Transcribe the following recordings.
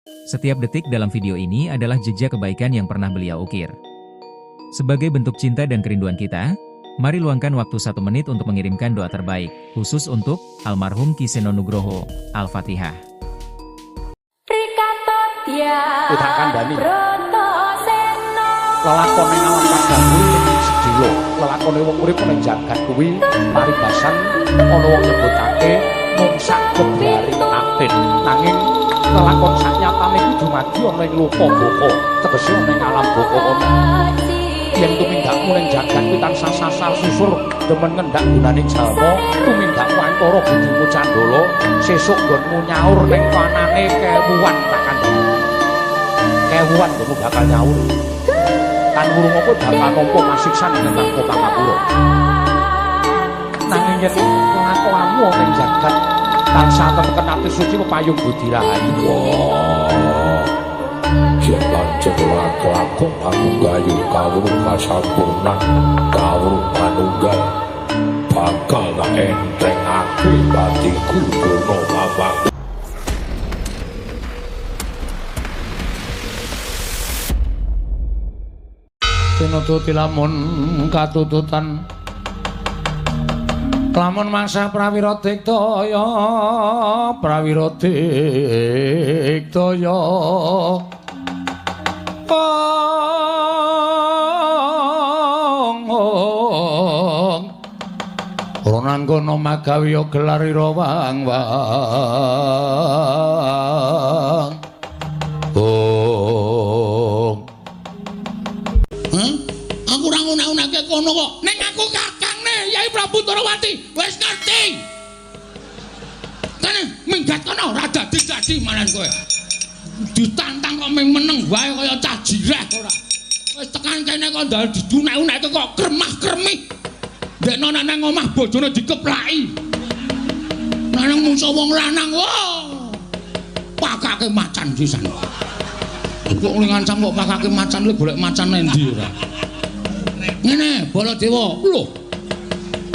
Setiap detik dalam video ini adalah jejak kebaikan yang pernah beliau ukir. Sebagai bentuk cinta dan kerinduan kita, mari luangkan waktu 1 menit untuk mengirimkan doa terbaik, khusus untuk almarhum Ki Seno Nugroho. Al-Fatihah. Tak kandhani. Lelakone alam padang kuwi sedhela, lelakone wong urip ning jagat kuwi paribasan ana wong nyebutake mung sak gebraring atin. Nanging lelakon saknyatane kuwi dumadi ana ing loka baka, tegese ana ing alam baka kono. Yen tumindakmu ning jagat kuwi tansah sasar susur demen ngendak gunane jalma, tumindakmu antara budimu candala, sesuk nggonmu nyaur ning panane kewuan tak kandhani. Kewuan nggonmu bakal nyaur. Tan wurung apa bakal nampa kasiksan ing tanpa pangapura. Nanging yen kelakuanmu ana ing jagat tansah teteken ati suci pepayung budi rahayu. Yen pancen lakon aku gayu kawruh kasampurnan kawruh manunggal bakal tak entrengake patiku kono bapak. Tinututi lamun katututan lamun mangsa prawira diktaya prawira diktaya ong ronangkono magawiya gelar ira wang wang ong. Aku ora nguna-unake kono kok. Ning aku kakangne Yai Prabu Ndorowati wis ngerti. Kene minggat kono ora dadi-dadi malan kowe. Ditantang kok ming meneng wae kaya cah jireh ora. Wis tekan kene kok ndal didunek-uneke kok kremah-kremih. Ndekno nek nang omah bojone dikeplaki. Nang mungso wong lanang wah. Pakake macan sisan. Kok ngancam kok pakake macan lho golek macan endi ora. Ngene Baladewa, lho.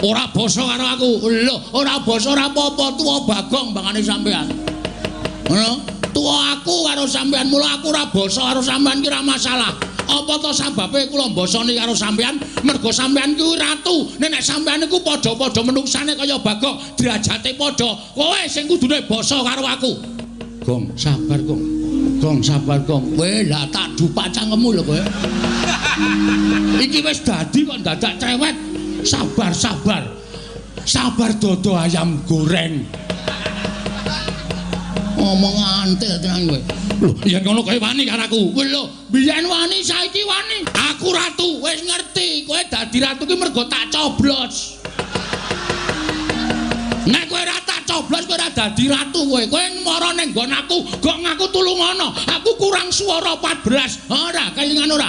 Ora basa karo aku. Lho, ora basa ora apa-apa, tuwa Bagong bangane sampean. Ngono, tuwa aku karo sampean, mula aku ora basa karo sampean ki ora masalah. Apa to sababe kula mbasani karo sampean? Mergo sampean kuwi ratu. Nek sampean iku padha-padha menungsane kaya Bagong, derajate padha. Kowe sing kudune basa karo aku. Gong, sabar, Gong. Gong, sabar, Gong. Kowe lah tak dupak cangkemmu lho kowe. Iki wis dadi kok dadak cerewet. Sabar, sabar. Sabar dodo ayam goreng. Ngomong antil tenan kowe. Lho, yen ngono kowe wani karo aku. Lho, biyen wani saiki wani. Aku ratu, wis ngerti. Kowe dadi ratu ki mergo tak coblos. Nek kowe ora tak coblos kowe ora dadi ratu kowe. Kowe mara ning nggon aku, gok ngaku tulungono. Aku kurang swara 14. Ora, kelingan ora.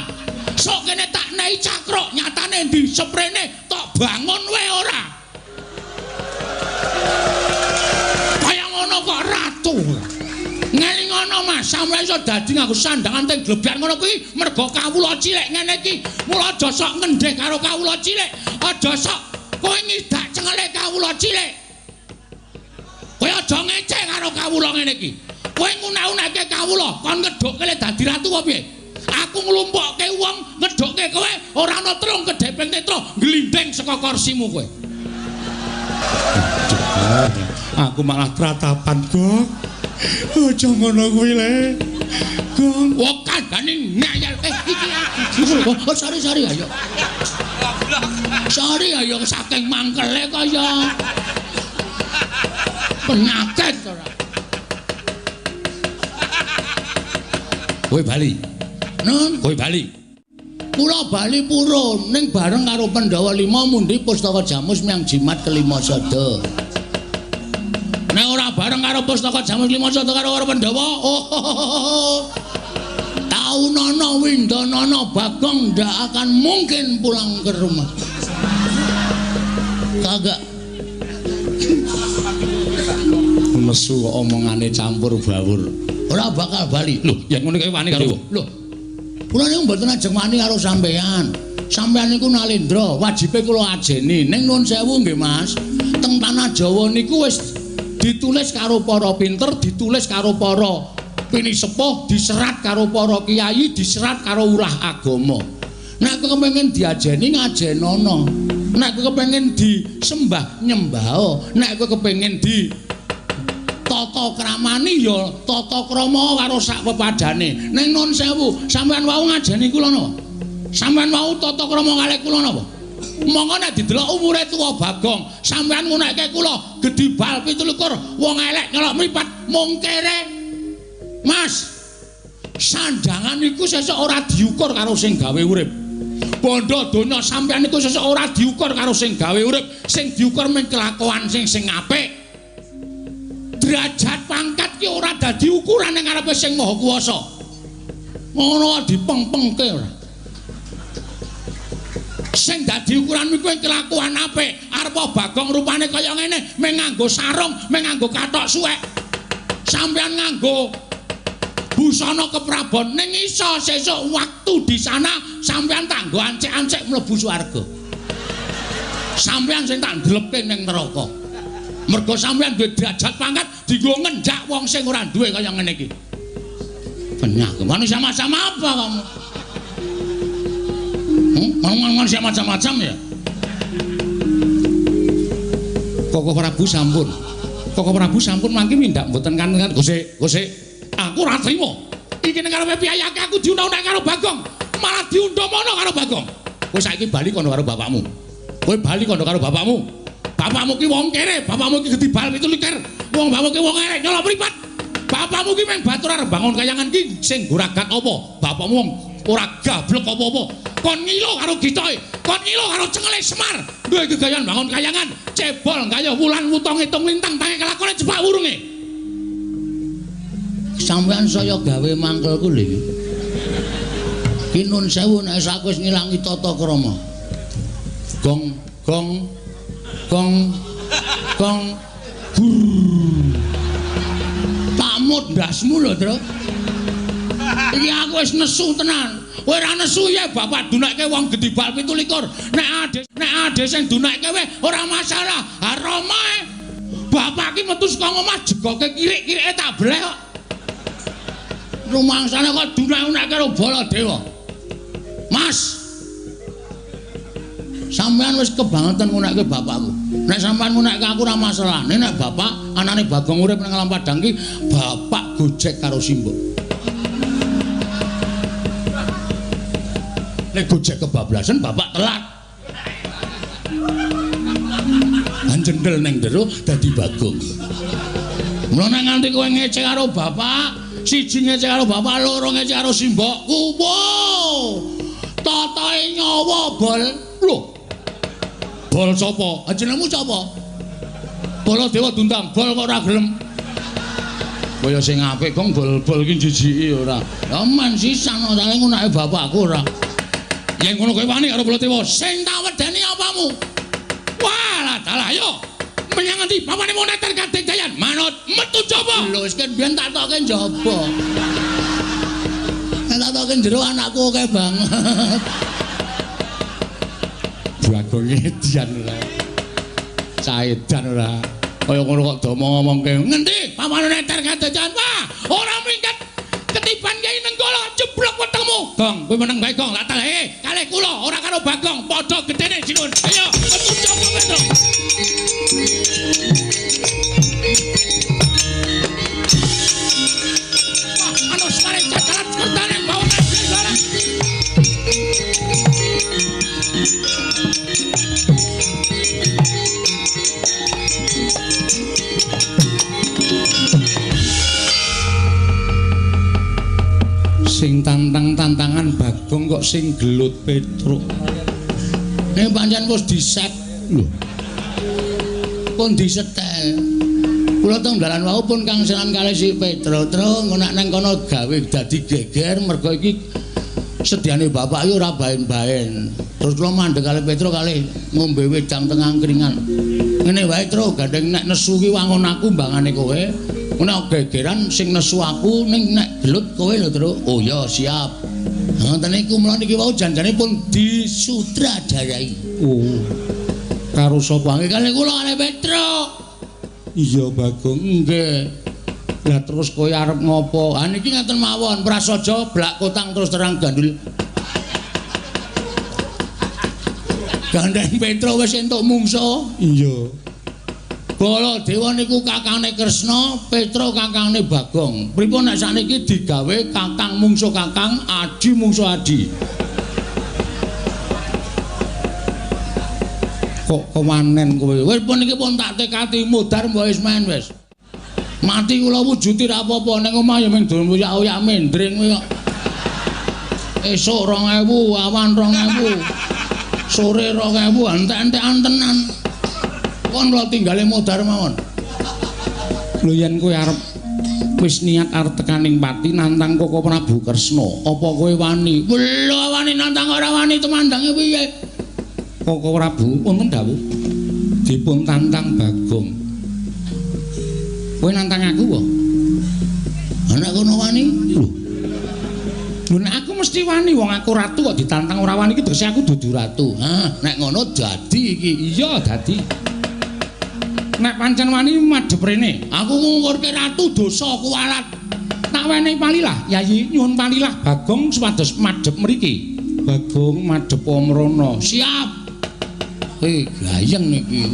Sok kene tak nei cakruk, nyatane ndi seprene tok bangun wae ora. Kaya ngono kok ratu. Ngelingono Mas, sampeyan iso dadi nganggo sandangan teng glebyar ngono kuwi mergo kawula cilik ngene iki. Mula aja sok ngendheh karo kawula cilik. Aja sok kowe ngidak cengele kawula cilik. Kowe aja ngecek karo kawula ngene iki. Kowe nguna-unake kawula, kon ngedhukke le dadi ratu apa piye? Aku nglumpukke wong ngedhukke kowe ora ana trung kedheping netra glindhing saka kursimu kowe. Aku malah tratapan, Gong. Aja ngono kuwi le. Gong, wong kandhane ngayal. Iki aku. Oh, sorry sorry ayo. Sorry ayo saking mangkele kaya penyakit ora. Kowe bali. Nun, kowe bali. Kula bali purun ning bareng karo Pandhawa 5 mundi pustaka Jamus miyang jimat kelima sada. Nek ora bareng karo pustaka Jamus lima sada karo Pandhawa, oh. Taunono Windonono Bagong ndak akan mungkin pulang ke rumah. Kagak. Nesu kok omongane campur bawur. Ora bakal bali. Lho, yen ngono kae wani karo. Lho. Kula niku mboten ajeng wani karo sampean. Sampean niku nalendra, wajibe kula ajeni. Ning nuwun sewu nggih, Mas. Teng tanah Jawa niku wis ditulis karo para pinter, ditulis karo para Pinisepuh diserat karo para kiai, diserat karo ulah agama. Nek kowe kepengin diajeni ngajenono. Nek kowe kepengin disembah nyembah. Nek kowe kepengin di tata kramani ya tata krama karo sak pepadane. Ning nun sewu, sampean wau ngajeni kula napa? Sampean wau tata krama kalih kula napa? Monggo nek didelok umure tuwa Bagong, sampean ngunekke kula gedhi bal 27, wong elek nyelok mripat mung kere. Mas, sandangan iku sesuk ora diukur karo sing gawe urip. Bondo donya sampean iku sesuk ora diukur karo sing gawe urip, sing diukur mung kelakuan sing apik. Derajat pangkat ki ora dadi ukuran ning ngarepe sing Maha Kuwasa. Ngono dipengpengke ora. Sing dadi ukuran iku kelakuan apik. Arep Bagong rupane kaya ngene, mung nganggo sarung, mung nganggo kathok suwek. Sampean nganggo busana keprabon, ning iso sesuk waktu di sana sampean tanggo ancik-ancik mlebu swarga. Sampean sing tak ndlepke ning neraka. Mergo sampean duwe derajat pangkat dienggo ngenjak wong sing ora duwe kaya ngene iki. Penyah, manusia macam apa kamu? Manusia macam-macam ya. Koko Prabu sampun. Koko Prabu sampun mangke mindak mboten kanten Gosek, Gosek. Aku ora trimo. Iki ning karepe piyayake aku diundang-undang karo Bagong, malah diundang mono karo Bagong. Kowe saiki bali kono karo bapakmu. Kowe bali kono karo bapakmu. Bapakmu ki wong kere, bapakmu ki gedhi bal 27. Wong bapakmu ki wong elek nyolok mripat. Bapakmu ki mung batur arep bangun kayangan ki sing goragat apa? Bapakmu wong ora gablek apa-apa. Kon ngilo karo gitoke, kon ngilo karo cengele Semar. Duwe gegayan bangun kayangan, cebol gayuh wulan wutong ngitung lintang tange kelakone cepak wurunge. Sampeyan saya gawe mangkelku lho iki. Ki nun sewu nek aku wis ngilangi tata krama. Gong gong gong gong gur. Tak mut ndasmu lho, Tru. Iki aku wis nesu tenan. Kowe ora nesu ya bapak dunekke wong gedhi bal 27. Nek ade sing dunekke wae ora masalah. Ha Rama bapak ki metu saka omah jegoke kirik-kirike tak bleh kok. Rumangsane kok dunek-unek karo Baladewa. Mas, sampean wis kebangetan ngunekke bapakku. Nek sampean ngunekke aku ora masalah. Nek bapak anane Bagong urip nang Alam Padang ki bapak gojek karo simbok. Nek gojek kebablasan bapak telat. Anjendel nang jero dadi Bagong. Mula nek nganti kowe ngece karo bapak, siji ngece karo bapak, loro ngece karo simbokku. Wow. Totoe nyawa bol. Lho. Bol sapa? Jenengmu sapa? Baladewa diundang, bol kok ora gelem. Kaya sing apik gong bol-bol iki jijiki ora. Ya men sisan saling ngunake bapakku ora. Yen ngono kowe wani karo Baladewa, sing tak wedeni apamu? Wah, dalah yo. Menyang ngendi papane moneter kadang-dayan manut metu jaba. Lho wis kan biyen tak tokke njaba. Nek tak tokke jero anakku akeh banget. Bagong edian ora. Caedan ora. Kaya ngono kok do ngomongke. Ngendi papane neter kadang-dayan? Wah, ora minggat. Ketiban Kyai Nenggala jeblok wetengmu. Gong, kowe meneng bae Gong. Lah talehe kalih kula ora karo Bagong, padha gedene sinuwun. Ayo, metu jaba Petro. Wah, anu semare jagalan kertane bawa negara. Sing tantang-tantangan Bagong kok sing gelut Petruk. Nek pancen wis diset lho. Pun disetel. Kula teng dalan wau pun kangselan kalih si Petruk. Truk ngono nang kono gawe dadi geger mergo iki sediane bapak iki ora baen-baen. Terus kula mandheg kalih Petruk kalih ngombe wedang teng angkringan. Ngene wae Truk, gandeng nek nesu ki wangun aku mbangane kowe. Nek gegeran sing nesu aku ning nek gelut kowe lho Truk. Oh ya siap. Ngoten niku mula niki wau janjane pun disutradarai. Oh. Karo sapa? Nggih kalih kula kalih Petruk. Iya Bagong, nggih. Lah terus kowe arep ngopo? Ha niki ngaten mawon, prasaja blak kotang terus terang gandul. Gandeng Petro wis entuk mungsuh. Iya. Baladewa niku kakangne Kresna, Petro kakangne Bagong. Pripun nek sakniki digawe kakang mungsuh kakang, adi mungsuh adi. Kok kewanen kowe? Wis pun iki pun tak tekati mudhar mbok wis main wis. Mati kula wujuti ra apa-apa ning omah ya mung oyak-oyak mendring kowe kok. Esuk 2000, awan 2000. Sore 2000, entek-entekan tenan. Kon kula tinggale modar mawon. Lho yen kowe arep wis niat arep tekaning pati nantang Koko Prabu Kresna, apa kowe wani? Lho wani nantang ora wani tumandange piye? Koko Prabu wonten dawuh dipun tantang Bagong. Kowe nantang aku apa? Anak kono wani? Lho. Lho nek aku mesti wani, wong aku ratu kok ditantang ora wani iki tegese aku dudu ratu. Hah, nek ngono dadi iki. Iya, dadi. Nek pancen wani madhep rene. Aku ngungkurke ratu dosa kuwalat. Tak wenehi palilah, Yayi, nyuwun palilah Bagong supados madhep mriki. Bagong madhep mrono. Siap. Gayeng niki.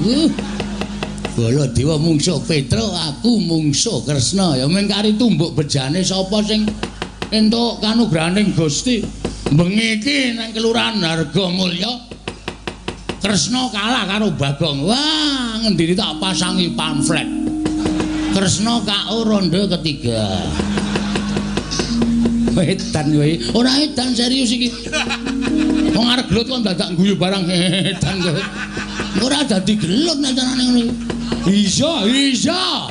Baladewa mungsuh Petro, aku mungsuh Kresna. Ya mung kari tumbuk bejane sapa sing entuk kanugrahaning Gusti. Bengi iki nang Kelurahan Hargomulya Kresna kalah karo Bagong. Wah, ngendiri tak pasangi pamflet. Kresna KO ronde ketiga. Edan kowe. Ora edan serius iki. Wong arep gelut kok dadak guyu barang edan kowe. Ora dadi gelut nek carane ngono. Iya, iya.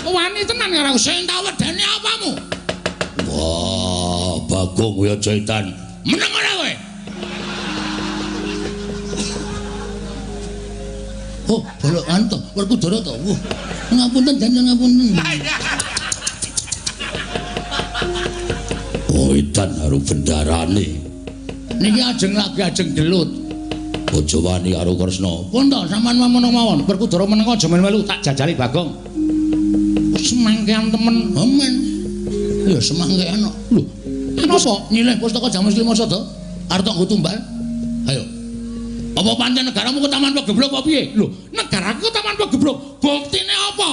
Wani tenan karo aku. Sing tak wedeni apamu? Wah, Bagong kowe aja edan. Meneng ora kowe? Oh, bolokan to, Werkudara to. Wah, ngapunten jangan ngapunten. Oh, edan karo bendarane. Niki ajeng lagi ajeng gelut. Aja wani karo Kresna. Pun to, sampean meneng mawon. Werkudara meneng aja melu tak jajali Bagong. Semangkean temen. Amen. Ya semangkean kok. Lho, napa nyileh pustaka Jamus Lima Sada? Arep tok nggo tumbal? Ayo. Apa pancen negaramu ke Taman Pegeblok apa piye? Lho, negaraku Taman Pegeblok. Buktine apa?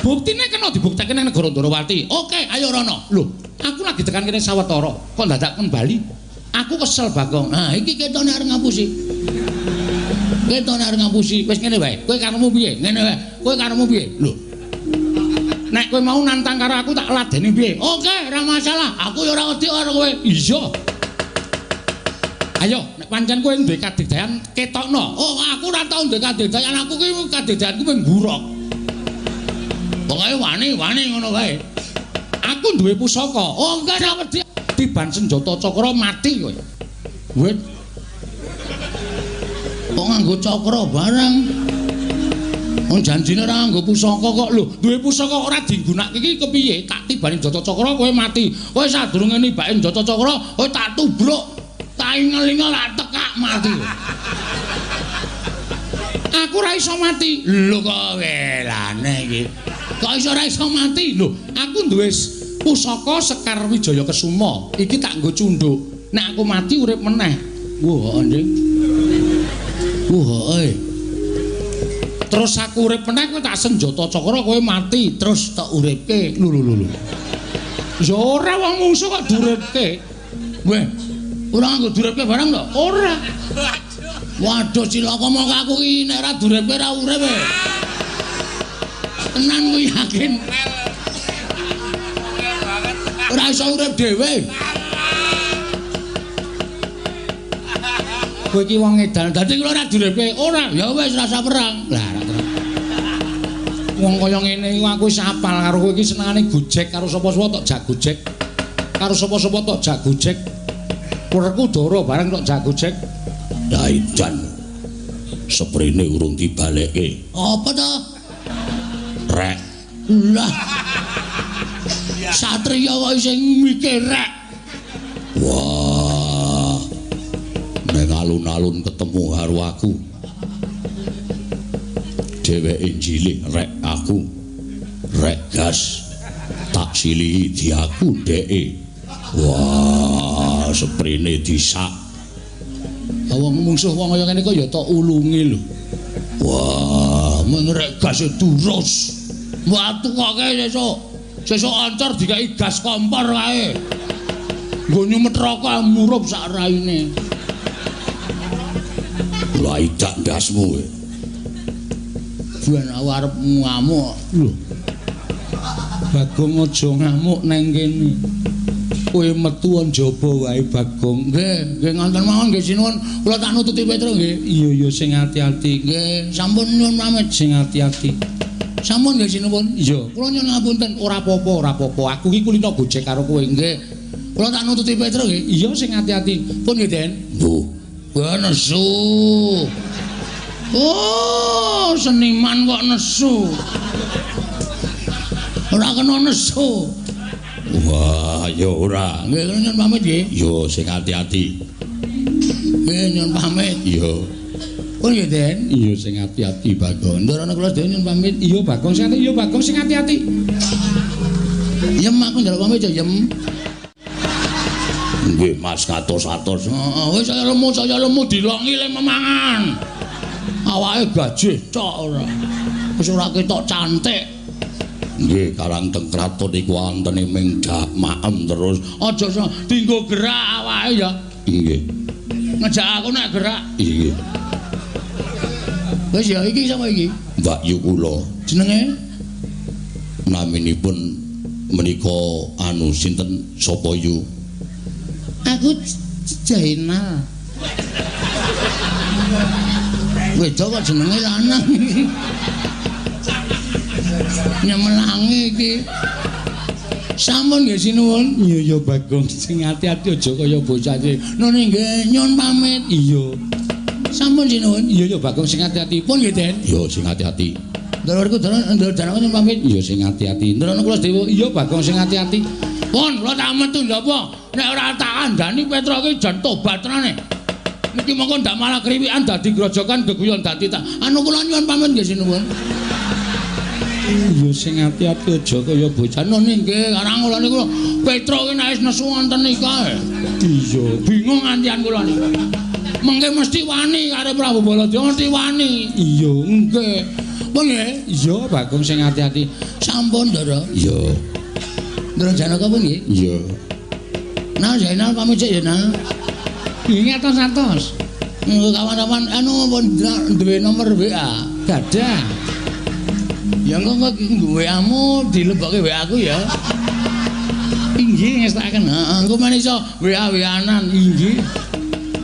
Buktine kena dibuktekke nang negara Ndorowati. Oke, ayo rono. Lho, aku lagi tekan kene sawetara, kok dadak kon bali? Aku kesel Bagong. Nah, iki ketone arep ngapusi. Ketone arep ngapusi. Wis ngene wae. Kowe karepmu piye? Ngene wae. Kowe karepmu piye? Lho. Nek kowe mau nantang karo aku tak ladeni piye? Oke, ora masalah. Aku ya ora wedi karo kowe. Iya. Ayo, nek pancen kowe duwe kadigdayan ketokno. Oh, aku ora tau duwe kadigdayan. Aku ki kadigdayanku mung buruk. Pokoke wani-wani ngono wae. Aku duwe pusaka. Oh, enggak ora wedi. Tiban senjata cakra mati kowe. Wit. Kok nganggo cakra barang? Wong janjine ora nganggo pusaka kok. Lho, duwe pusaka ora digunakake iki kepiye? Tak tibani senjata cakra kowe mati. Kowe sadurunge nibake senjata cakra, kowe tak tubruk. Tak ingel-ingel tak tekak mati. Aku ora iso mati. Lho kok welane iki. Kok iso ora iso mati? Lho, aku duwe pusaka Sekar Wijaya Kesuma. Iki tak nggo cunduk. Nek aku mati urip meneh. Wah, anjing. Wah, eh. Terus aku urip meneh kowe tak senjata cakra kowe mati, terus tak uripke. Lho lho lho. Ya ora wong mungsuh kok duripke. Weh, ora nganggo duripke barang to? Ora. Waduh cilaka mongko aku iki nek ora duripke ora urip. Tenan ku yakin. Ora iso urip dhewe. Kowe iki wong edan. Dadi kula ora duripke. Ora, ya wis rasa perang. Lah ora terus. Wong kaya ngene iku aku wis apal karo kowe iki senengane gojek karo sapa-sapa tok jak gojek. Karo sapa-sapa tok jak gojek. Werkudara bareng tok jak gojek. Lah edan. Seprene urung dibalekke. Apa to? Rek. Lah. Satriya kok isih mikir rek. Wah. Ning alun-alun ketemu karo aku. Dheweke njilih rek aku. Rek gas tak silihi diaku ndeke. Wah, sprene disak. Wong mungsuh wong kaya ngene kok ya tok ulungi lho. Wah, mung rek gas durus. Watu kok sesuk. Sesuk ancor dikai gas kompor kae. Nggo nyumet rokok murup sak raine. Lah idak ndasmu kowe. Ben aku arep ngamuk. Lho. Bagong aja ngamuk nang kene. Kowe metu njaba wae Bagong. Nggih, nggih ngonten mawon nggih sinuwun. Kula tak nututi Petro nggih. Iya iya sing ati-ati. Nggih, sampun nyuwun pamit sing ati-ati. Sampun nggih sinuwun. Iya, kula nyuwun ngapunten. Ora apa-apa, ora apa-apa. Aku iki kulino gojek karo kowe. Nggih. Kula tak nututi Petro nggih. Iya sing ati-ati. Pun nggih, Den. Lho, kowe nesu. Oh, seniman kok nesu. Ora kena nesu. Wah, ya ora. Nggih, kula nyuwun pamit nggih. Yo sing ati-ati. Nggih, nyuwun pamit. Iya. Pun nggih, Den. Iya sing ati-ati, Bagong. Ndarana kula sedaya nyuwun pamit. Iya, Bagong sing ati. Iya, Bagong sing ati-ati. Yem aku njaluk pamit ya, Yem. Nggih, Mas ngatos-atos. Heeh, wis saya lemu dilongi le memangan. Awake gajih tok ora. Wis ora ketok cantik. Nggih, karang teng kraton iku wontene ming maem terus. Aja dienggo gerak awake ya. Nggih. Ngejak aku nek gerak. Nggih. Wis ya iki sapa iki? Mbak Yu kula. Jenenge? Naminipun menika anu sinten sapa yu? Aku Jainal. Wedok kok jenenge lanang iki. Nyemelangi iki. Sampun nggih sinuwun. Iya iya Bagong sing ati-ati aja kaya bocah iki. Nune nggih nyuwun pamit. Iya. Sampun sinuwun. Iya iya Bagong sing ati-ati. Pun nggih, Den. Iya sing ati-ati. Ndorku ndoro janaka nyuwun pamit. Iya sing ati-ati. Ndorono kula sedewa. Iya Bagong sing ati-ati. Pun kula tak metu njaba. Nek ora tak kandhani Petro iki jan tobat tenane. Niki mongko ndak malah kriwikan dadi grojokan geguyon dadi tak. Anu kula nyuwun pamit nggih sinuwun. Iya sing ati-ati aja kaya bocah none nggih karang kula niku Petro ki nek wis nesu wonten nika. Iya, bingung ngantian kula niku. Mengke mesti wani karo Prabu Baladewa mesti wani. Iya, nggih. Pun nggih. Iya, Bagong sing ati-ati. Sampun, Ndara. Iya. Ndara Janaka pun nggih? Iya. Nah, Zainal pamit sik ya, Nal. Nggih atos-atos. Kawan-kawan anu pun duwe nomor WA. Gadah. Ya engko WA-mu dilebokke WA aku ya. Inggih ngestakaken. Heeh, engko men iso WA-WA-nan. Inggih.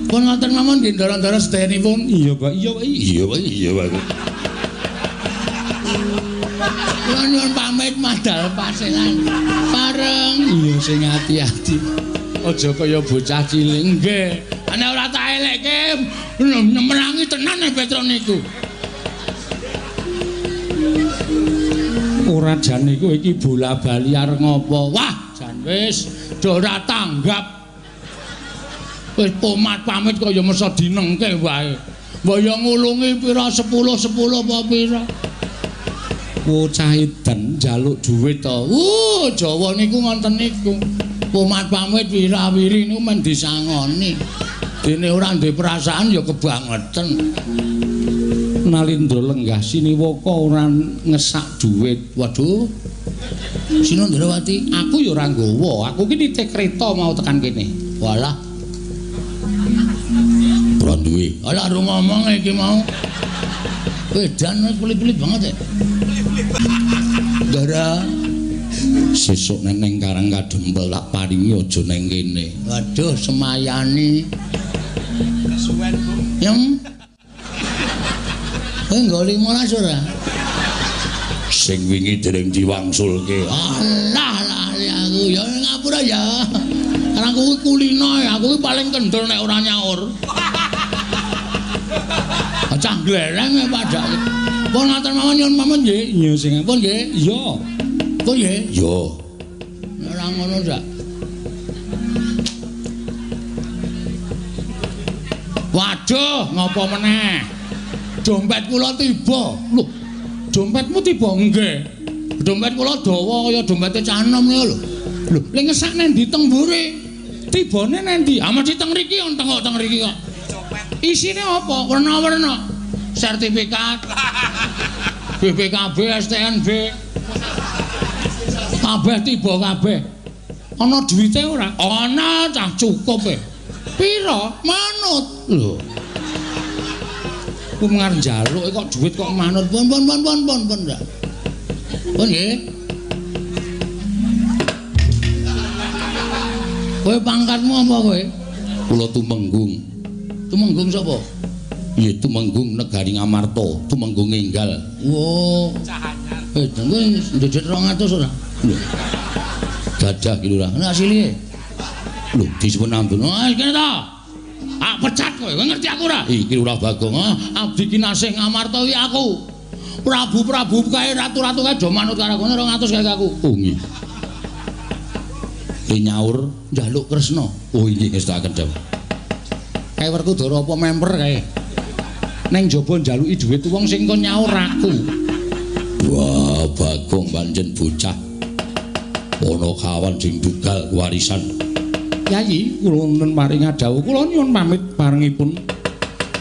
Pun ngoten mawon nggih ndara-ndara sedayanipun. Iya, Pak. Iya, Pak. Iya, Pak. Iya, Pak. Kula nyuwun pamit madal paselan. Pareng. Iya sing ati-ati. Aja kaya bocah cilik. Nggih. Nek ora tak elekke nyemelangi tenan nek Petro niku. Ora jane kowe iki bola-bali arep ngopo? Wah, jan wis do ora tanggap. Wis pomat pamit kaya mesa dinengke wae. Mbok ya ngulungi pira 10 10 apa pira. Bocah edan njaluk dhuwit to. Jawa niku ngoten niku. Pomat pamit wira-wiri niku men disangoni. Dene ora duwe perasaan ya kebangetan. Nalindra lenggah siniwaka ora ngesak dhuwit. Waduh. Sinandrawati, aku ya ora nggawa. Aku ki nitih kereta mau tekan kene. Walah. Ora duwe. Alah ro ngomong iki mau. Wedan wis pelit-pelit banget ya. Ndara sesuk neng Karang Kadempel tak paringi aja neng kene. Waduh, semayani. Kesuwen, Bu. Yem. Kowe nggo 15 ora? Sing wingi dereng diwangsulke. Alah lali aku ya ngapura ya. Karang kuwi kulino aku ki paling kendel nek ora nyaur. Cah glereng padake. Pun ngaten mawon nyuwun pamit nggih. Iya sing pun nggih. Iya. Pun nggih. Iya. Ora ngono dak. Waduh, ngopo meneh? Dompet kula tiba. Lho, dompetmu tiba? Nggih. Dompet kula dawa kaya dompete cah enom niku lho. Lho, lha ngesak nang ndi teng mburi? Tibane nang ndi? Ah mesti teng mriki wong tengok teng mriki kok. Isine apa? Werna-werna. Sertifikat. BPKB, STNB. Kabeh tiba kabeh. Ana duwite ora? Ana, cah cukup e. Pira? Manut. Lho. Ku ngarep njaluk kok duit kok manut. Pun pun pun pun pun pun. Pun nggih. Kowe pangkatmu apa kowe? Kula Tumenggung. Tumenggung sapa? Nggih, Tumenggung Negari Ngamarta, Tumenggung Enggal. Oh. Eh, kowe ndedhet 200 ora? Lho. Gadah ki Lurah. Nek asline. Lho, disuwun ampun. Ah, kene ta. Ah, pecat kowe. Kowe ngerti aku ora? Iki Lurah Bagong. Ah, abdi kinasih Ngamarta iki aku. Prabu-prabu kae ratu-ratu kae do manut karo aku 200 kae aku. Oh nggih. Le nyaur njaluk Kresna. Oh inggih ngestakaken dawuh. Kae Werkudara apa memper kae? Neng jaba njaluki dhuwit wong sing kon nyaur aku. Wah, Bagong pancen bocah. Ana kawan sing dugal warisan. Yayi, kula wonten paring dawuh kula nyuwun pamit barengipun.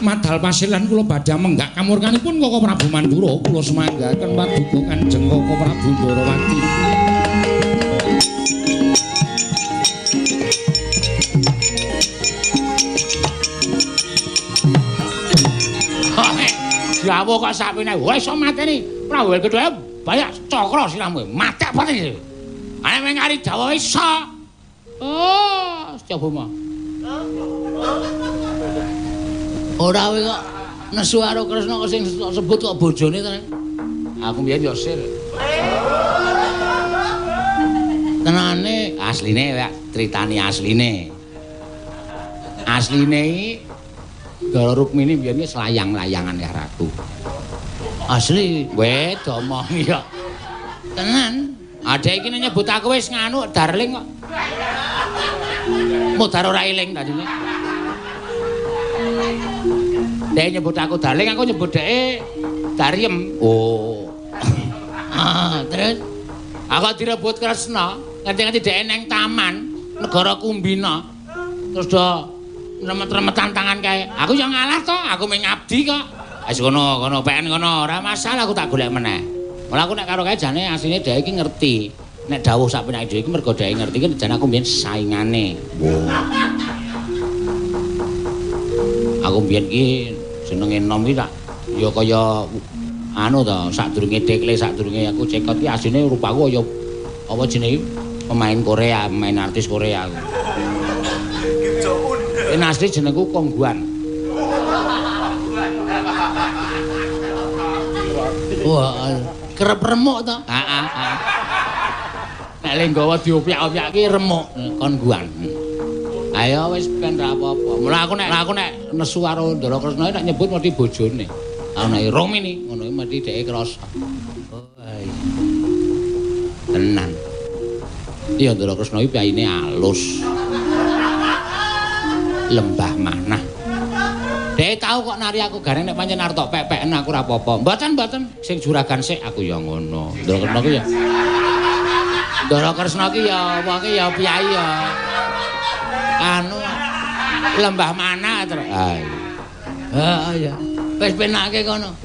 Madal pasilan kula badhe menggak kamurkanipun Koko Prabu Mandura kula sumanggaken paduka Kanjeng Koko Prabu Ndorowati. Jawa kok sapine wis iso mateni Prabu Gedhe banyak cakra sirahmu matek pati. Ane meng kari Jawa iso. Oh, coba mah. Ora kowe kok nesu karo Kresna kok sing sebut kok bojone to. Aku mbiyen yo sir. Tenane asline critane asline. Asline iki Ndara Rukmini mbiyen iki selayang-layangan karo aku. Asli, weh domongi kok. Tenan. Adek iki nyebut aku wis nganu darling kok. Mudar ora eling tadine. Dek nyebut aku darling, aku nyebut dheke Dariem. Oh. Ah, terus aku direbut Kresna, nganti-nganti dheke neng taman negara Kumbina. Terus do remet-remetan tangan kae. Aku yo ngalah to, aku mung ngabdi kok. Wis kono, kono peken kono, ora masalah aku tak golek meneh. Malah aku nek karo kae jane asline dheke iki ngerti. Nek dawuh sak penake dhewe iki mergo dheke ngerti iki jane aku mbiyen saingane. Oh. Aku mbiyen iki jenenge enom iki tak ya kaya anu to, sadurunge dekle, sadurunge aku cekot iki asline rupaku kaya apa jenenge pemain Korea, pemain artis Korea aku. Ini asli jenengku Kongguan. Wah, kerep remuk to. Heeh, heeh. Nek le nggawa diopyak-opyak ki remuk Kongguan. Ayo wis ben ra apa-apa. Mula aku nek nesu karo Ndara Kresna nek nyebut mesti bojone. Aku nek Rukmini ngono iki mesti dheke krasa. Oh, iya. Tenan. Iya Ndara Kresna iki piyayine alus. Lembah manah. Dhek tau kok nari aku gareng nek pancen arep tok pek-peken aku ora apa-apa. Mboten mboten sing juragan sik aku ya ngono. Ndara Kresna ki ya. Ndara Kresna ki ya wonge ya piyayi ya. Anu lembah manah terus. Ha iya. Wis penake kono.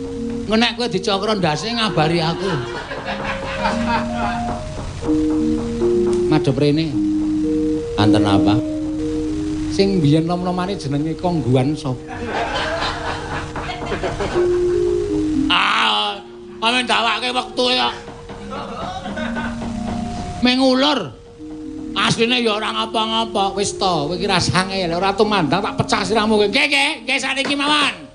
Engko nek kowe dicokro ndase ngabari aku. Madhep rene. Anten apa? Sing biyen nom-nomane jenenge Kongguan sapa? Ah, amen dawake wektu ya. Mengulur. Asline ya ora ngapa-ngapa, wis to, kowe iki rasange ora tumandang tak pecah sirahmu kowe. Nggih, nggih, nggih saniki mawon.